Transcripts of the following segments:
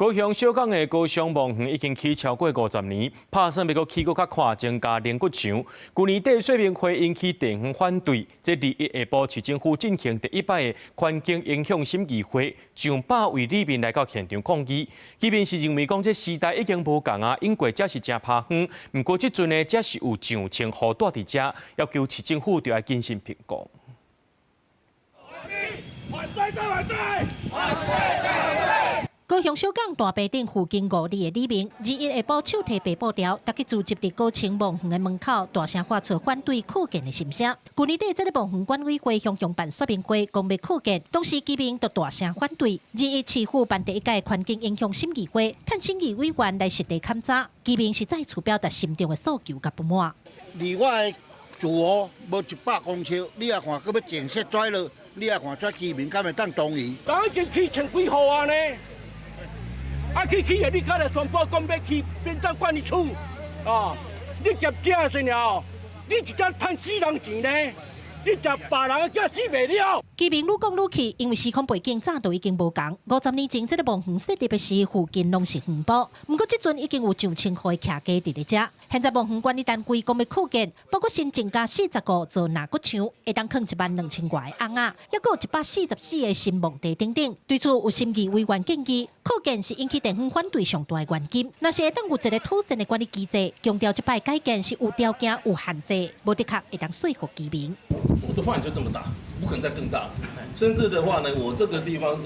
高雄小港的高雄墓園已經起超過50年，拍算欲閣起閣較闊，增加靈骨場。舊年底說明會引起地方反對，這21下晡市政府進行第一擺的環境影響審議會，上百位里民來到現場抗議。居民是認為講這時代已經無仝啊，永過這是誠拍遠，毋過這陣呢，這是有上千戶蹛佇遮，要求市政府著愛謹慎評估。反對再反對！反對再反對！高雄小港大坪頂附近5里的里民，21下晡手提白布條，逐家聚集佇高清墓園的門口，大聲發出反對擴建的心聲。舊年底，這个墓園管委會向鄉辦說明會，講欲擴建，當時居民都大聲反對。21市府辦第一屆環境影響審議會，趁審議委員來實地勘查，居民是再次表達心中的訴求佮不滿。離我的住戶無100公尺，你也看，閣欲建設跩落，你也看這居民敢會當同意？人已經起千幾戶啊呢？啊去起的，你敢來宣布講欲起殯葬管理處啊？你業者是了，你一工趁死人錢呢？你食別人的囝死袂了。居民愈講愈氣，因為時空背景早就已經無仝。50年前，這个墓園設立的時，附近攏是園圃。毋過這陣已經有上千戶的徛家佇咧遮。現在墓園管理單位講欲擴建，包括新增加45座納骨場，會當囥1萬2千外个甕仔，抑閣有144個新墓地等等。對此有審議委員建議，擴建是引起地方反對上大的原因。若是會當有一个妥善的管理機制，強調這擺改建是有條件、有限制，無的確會當說服居民。我的範圍就這麼大，不可能再更大。甚至的話呢，我這個地方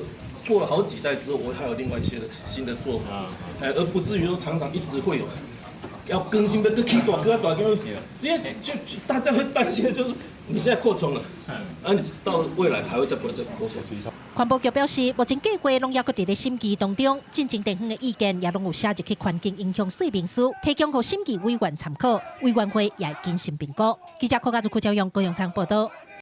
做了好幾代之後，我還有另外一些的新的做法，而不至於說常常一直會有要更新的，閣起大，閣大，因為就大家會擔心的就是你現在擴充了，啊，你到未來還會再不會再擴充？環保局表示，目前計劃攏猶閣佇咧審議當中，進前地方的意見也攏有寫入去環境影響說明書，提供予審議委員參考，委員會也會謹慎評估。記者柯家祖、柯昭勇、高永昌報道。